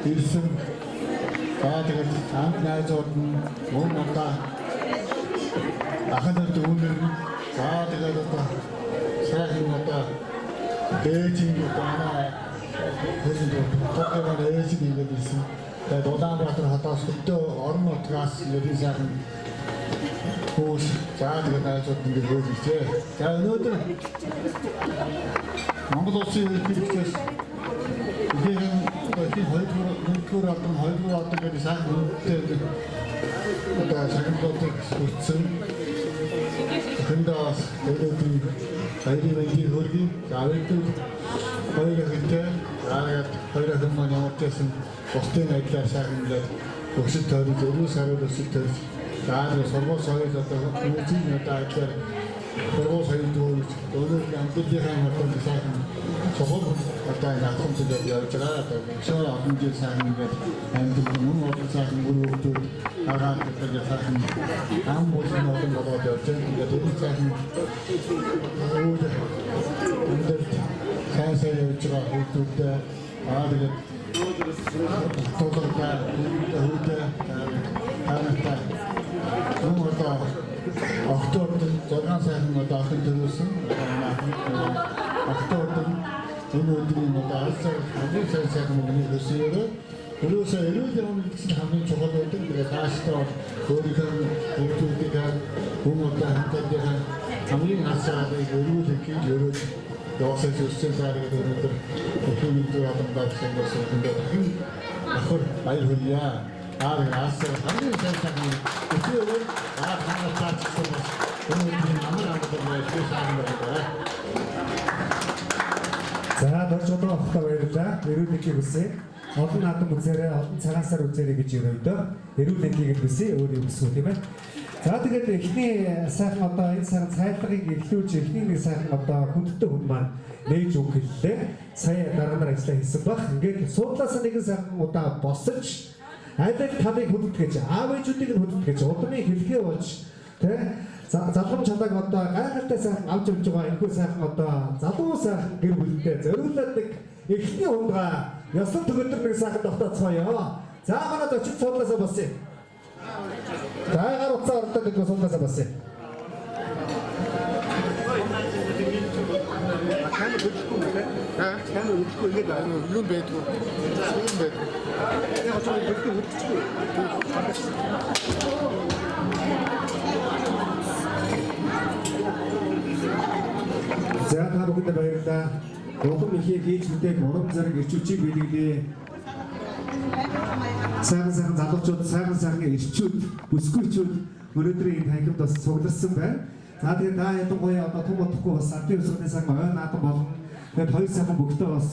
Ирсэн. За тэгээд хамт найзууд нь мөн одоо ахын дүүнер нь за тэгээд одоо сайхан одоо дээжин одоо манай хэлэнд токио ээж нь ингээд ирсэн. Тэгээд Улаанбаатар хотоос хөдөө орон нутгаас ингээд сайхан хүмүүс за тэгээд найзууд ингээд хөөж иржээ. За өнөөдөр Монгол улсын ерөнхийлөгчөөс ихэнх одоо хоёрдугаар нэгдүгээр албан хоёрдугаар албан гэдэг сайхан үнэтэй одоо шагналуудыг хүртсэн. Эхэндээ бас өнөөдрийн баярын мэндийг хүргэе. За өнөөдөр хоёр охинтой за тэгээд хоёр охин маань ямар ч байсан бусдын ажлаар сайхан ингээд өсөж тойрж, өрөө сарууд өсөж тойрж, за тэгээд сургууль соёл одоо хүмүүсийн одоо ажлаар сургууль соёл дүүрч өнөөдөр амьдралынхаа одоо сайхан чухал одоо энэ авхамжид явж байгаа. Одоо өшөө олон жил сайхан ингээд амьдрал мөн олон сайхан үр хөвгтүүд агаад одоо сайхан ам болон олон болоод явж байгаа. Ингээд энэ сайхан үүд амьдралд сайн сайн явж байгаа хүүхдүүдтэй аа тэгээд тулгартай хүүдээ таанартай мөн одоо октод 6 сайхан одоо охин төрүүлсэн. Одоо октод энэ өдрийн одоо алсаар хамгийн сайн сайхан мөнгөний хөсөөрөө ерөөсөө эрүүл явна гэдэг чинь хамгийн чухал байдаг. Тэгээд цаашдаа бол өөрийнхөө хүүхдүүдийнхээ хүн одоо хамтаадынхаа хамгийн алсаалыг эрүүл хийхийг ерөөд яваасаа хүссэн цаар гэдэг өнөөдөр эрхийн нэгдүгээр албандаа гэсэн ингээд дахин давхар баяр хүргье. Аа алсаар хамгийн сайн сайхан өсөөрөө аа хамгаалцаач гэсэн бас өнөөдрийн амар амгалан байх сайхан байна. За дорж одоо авахтаа баярлалаа. Эрүүл мэндийг хүсье. Олон наадам үзээрэй, олон цагаан сар үзээрэй гэж өрөөдөө. Эрүүл мэндийг хүсье, өөр юм хүсвэ тийм ээ. За тэгээд эхний сайхан одоо энэ сайхан цайлгыг эхлүүлж эхний нэг сайхан одоо хүндтэй хүн маань нээж үг хэллээ. Сая дарга нар ажиллаа хийсэн баг. Ингээд суудлаасаа нэгэн сайхан удаа босож аль аль талыг хүндэтгэж, аав ээжүүдийг нь хүндэтгэж, удмын хэлхээ болж тэ залгам чалааг одоо гайхалтай сайхан авч явж байгаа энэхүү сайхан одоо залуу сайхан гэр бүлтэй зориулаад нэг эхний ундгаа ёслол төгөлдөр нэг сайхан тогтооцгоё. За манай зочин суудлаасаа босъё. За гар утсаа ордог гэдэг суудлаасаа босъё. Камер хөдлөхгүй юм байна. Камер хөдлөхгүй ингээд юм байдгүй. Юм байдгүй. Яг ч хөдлөхгүй хөдлөхгүй. За та бүхэндээ баярлалаа. Улам ихээр хийж мэдээг урам зориг эрч хүчийг бэлгэлээ. Сайхан сайхан залуучууд, сайхан сайхан эрчүүд, бүсгүйчүүд өнөөдрийн энэ танхимд бас цугларсан байна. За тэгээд та ялангуяа одоо том удахгүй бас ардын өсгөний сайхан ой наадам болно. Тэгээд хоёр сайхан бөхтөө бас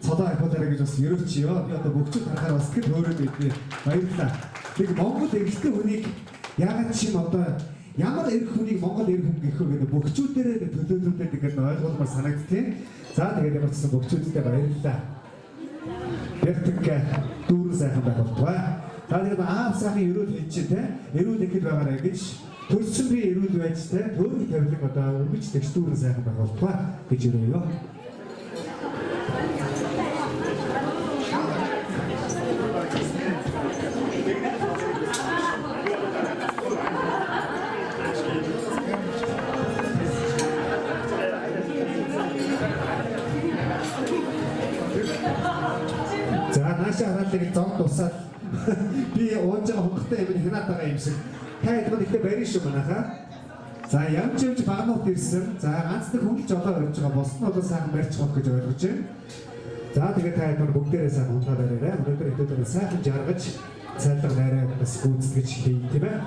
цодоо ахиулаарай гэж бас ерөөчөө. Би одоо бөхчүүд харахаар бас тэгэд хөөрөөд байдیں۔ Баярлалаа. Тэг Монгол эрэгтэй хүнийг яагаад чинь одоо ямар эрх хүнийг Монгол эрх хүн гэх вэ гэдэг бөхчүүдэрээ төлөөлүүлээд ингээд ойлгуулмаар санагдтiin. За тэгээд ямар ч гэсэн бөхчүүдтэй баярлалаа. Бэртэг дүүрэн сайхан байх болтугай. За тэгээд аав сайхан эрүүл хийж чинь те эрүүл ихэд байгаарай гэж төрсөн би эрүүл байж те төөрөг тавилан одоо өргөж тэгш дүүрэн сайхан байх болтугай гэж өрөөё. За нааша хараад нэг зов тусаад би ууж байгаа хөнгөтэй юм хянаад байгаа юм шиг. Та хэд ихтэй барин шүү манайхаа. За ямж ямж багнууд ирсэн. За ганц нэг хүн л жолоо барьж байгаа. Бус нь бол сайхан барьж байгаа гэж ойлгож байна. За тэгээд та хэд бүгдээрээ сайхан хундаа бариарай. Өнөөдөр хэдүүлээ сайхан жаргаж цайлга нарай бас гүйцэтгэж хий тийм ээ.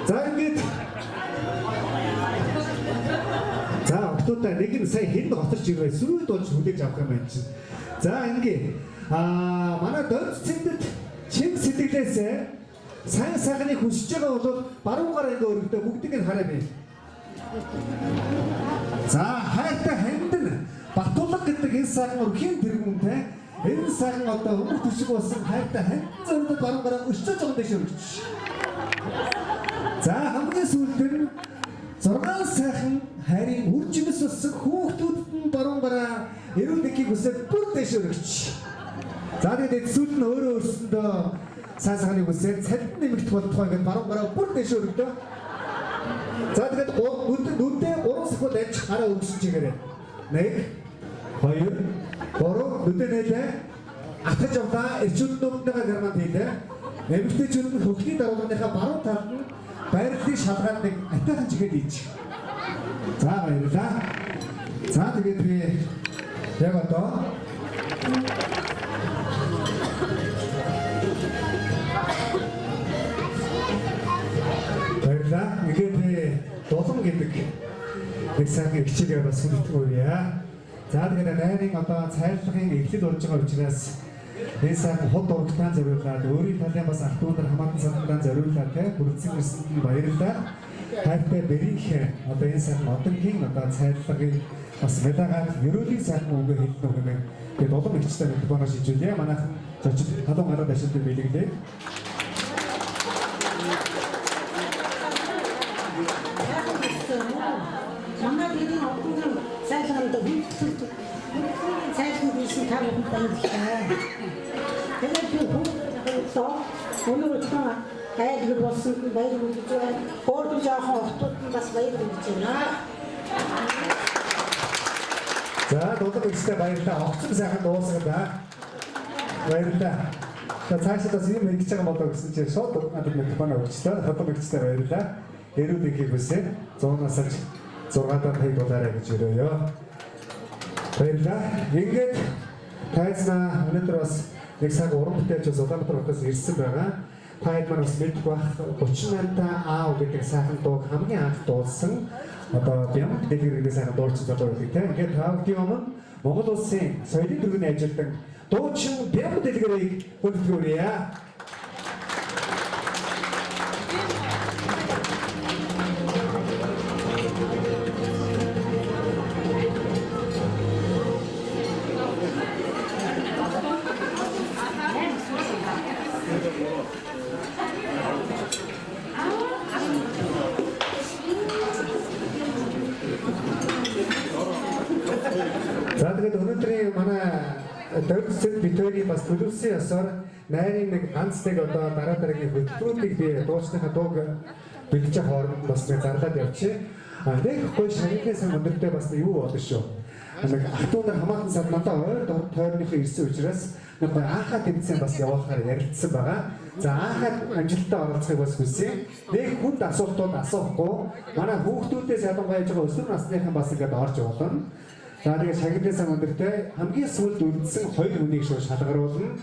За ингээд за октоудаа нэг нь сая хэн готорч ирвэ сүйд болж хүлээж авах юм байна чинь. За ингээ аа манай донц цэндэд чин сэтгэлээсээ сайн сайхныг хүсэж байгаа бол баруун гараа ингээ өргөдөө бүгдийг нь хараа би. За хайртай хандин Батулга гэдэг энэ сайхан өрхийн тэргүүнтэй энэ сайхан одоо өмнөх төшиг болсон хайртай хандин зөрөдөд баруун гараа өчтөж байгаа дэш өргөч. За хамгийн сүүлд нь 6 сайхан хайрын үр жимс болсон хүүхдүүдэд нь баруун гараа эрүүл мэндийг хүсээд бүр дэш өргөч. За тэгээд эцсүүд нь өөрөө өөрсөндөө сайн сайхныг хүсээд цалин нэмэгдэх болтугай ингээд баруун гараа бүр дэше өргөдөө. За тэгээд нүдээ 3 секунд амжих гараа өгсөн чигээрээ. 1 2 3 нүдээ нээлээ. Атгаж явлаа. Эрчүүд нүднийхээ германд хийлээ. Эмэгтэйчүүд нь хөхний даруулгынхаа баруун талд нь байрлалыг шалгаад нэг атайхан чигээд ийчих. За баярлалаа. За тэгээд би яг одоо баярлалаа. Ингээд би дулам гэдэг нэг сайхан эгчигээ бас хүндэтгэн үрье. За тэгээд найрын одоо цайлгын эхлэл болж байгаа учраас энэ сайхан худ урагтаан зориулаад өөрийн талын бас ах дүү нар хамаатан садандаа зориулаад те хүрэлцэн ирсэнд нь баярлалаа. Хайртай бэрийнхээ одоо энэ сайхан одонгийн одоо цайлгыг бас медагаад ерөөлийн сайхан үгээ хэлнэ хэмээн тэгээд улам эгчтэй микрофоноо шийдвүлээ. Манайхан зочид халуун гараад ашиглан бэлэглээ. Манай гэрийн одонгийн цайлганд хүндэтгэл хүндэтгэлийн цайлганд хийсэн та бүхэнд баярлалаа. Тэгээд би хүүхдээ өнөө өчигдөр айлгэр болсон баяр хүргэж байна. Өөр жоохон охтууд нь бас баяр хүргэж байна. За дулам эгчтэй баярлалаа. Огцом сайхан дуусгадаа. Баярлалаа. За цаашдаа бас юм хэлж байгаа болоо гэсэн чинь шууд надад микрофон өгчлөө. Дулам эгчтэй баярлалаа. Эрүүл энхийг хүсье. 100-аас 6-даа таг дулаарай гэж өрөөё. Баярлалаа. Ингээд тайзнаа өнөөдөр бас нэг цаг уран бүтээлч бас Улаанбаатар хотоос ирсэн байгаа. Та хэд маань бас мэдэх бах 38 та аав гэдэг сайхан дууг хамгийн анх дуулсан одоо Бямд дэлгэр гэдэг сайхан дуучин залуу байдаг тийм. Ингээд та бүхний өмнө Монгол улсын соёлын түргэний ажилтан дуучин Бямд дэлгэрийг хүндэтгэв. За тэгээд өнөөдрийн манай дөрвцэд бид хоёрын бас төлөвлөсөн ёсоор найрын нэг ганц нэг одоо дараа дараагийн хөтөлбөрүүдийг би дуучныхаа дууг бэлдэж явах хооронд бас нэг зарлаад явчих. А нэг гоё шагналын сан өндөртэй бас нэг юу болно шүү. Нэг ах トゥ нар хамаатан сад надад ойр тойрныхоо ирсэн учраас нэг гоё анхаа тэмцээн бас явуулахаар ярилцсан байгаа. За анхаа амжилттай оролцохыг бас хүсье. Нэг хүнд асуултууд асуухгүй манай хүүхдүүдээс ялангуяа яж байгаа өсвөр насныхан бас ингээд орж болно. За тэгээд шагналын сан өндөртэй хамгийн сүүлд үлдсэн хоёр хүнийг шууд шалгаруулна.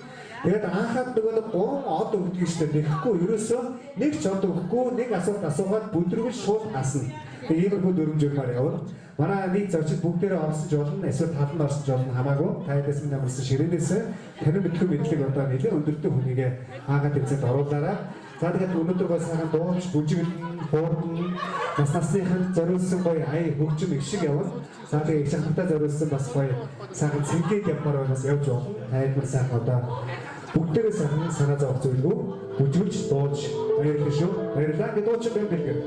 Тэгээд анхаад нөгөө нэг 3 од өгдөг шүү дээ. Тэгэхгүй ерөөсөө нэг ч од өгөхгүй нэг асуулт асуугаад бүдрүүл шууд асна. Тэгээд иймэрхүү дүрм журмаар явна. Манай нийт зочид бүгдээрээ орсон ч болно, эсвэл тал нь орсон ч болно хамаагүй. Та хэдээс минь амарсан ширээнээс танин мэдхүй мэдлэг одоо нэлээд өндөртэй хүнийгээ аагаад тэмцээнд оруулаарай. За тэгээд өнөөдөр гой сайхан дууч, бүжиглэн, хуурдан, нас насныханд зориулсан гоё ая хөгжим их шиг явна. За тэгээд их шахамтай зориулсан бас гоё сайхан цэнгээд явмаар бас явж болно. Тайлбар сайхан одоо бүгдээрээ сайхан санаа зовох зүйлгүй бүжиглж дууж баярлалаа шүү. Баярлалаа. Ингээд дуучин бэм бэлгэр.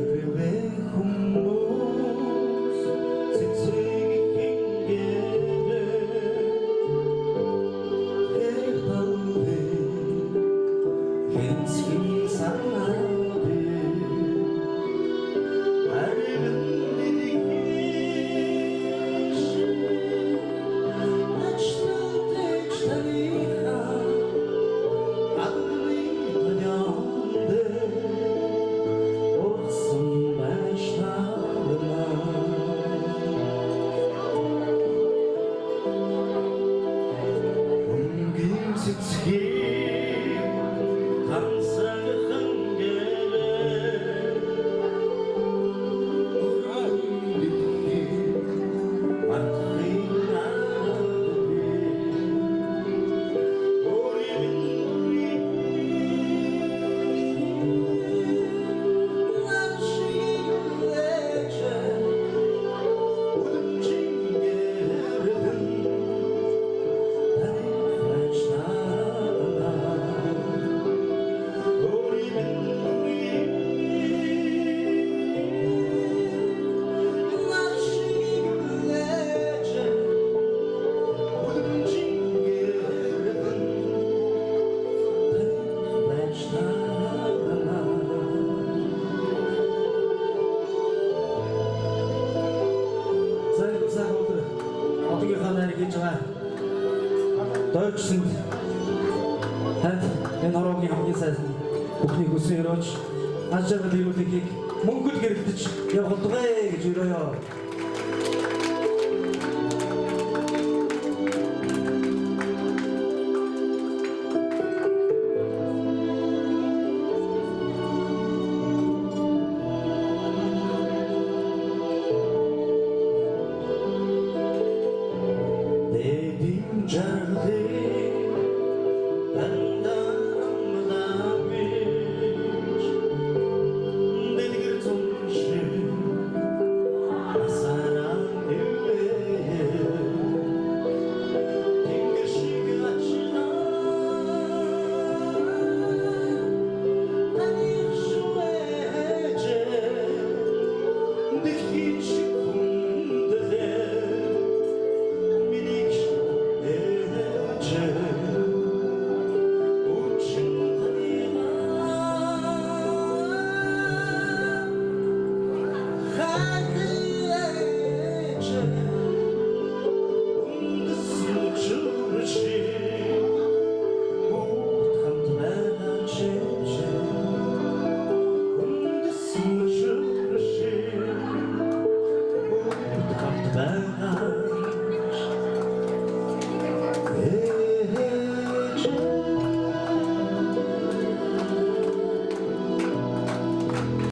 Хэрвээ хүмүүс цэцэг хингээдээ тэр талбай хэнцгийн санаагүй арвин нэгш начтатэч таниха адны тоёндэ ургасан байж тавна. Өнгийн цэцгийг тансагхан гэрээ дэлхий мартахын аргагүй өөрийн нар шиг лэж үлэмжингээ Дойрчсонд танд энэ хороогийн хамгийн сайн бүхнийг хүсэн өрөөж аз жаргал эрүүл энхийг мөнгөд гэрэлтэж явах болтугай гэж өрөөё. Дэдийн жаргалыг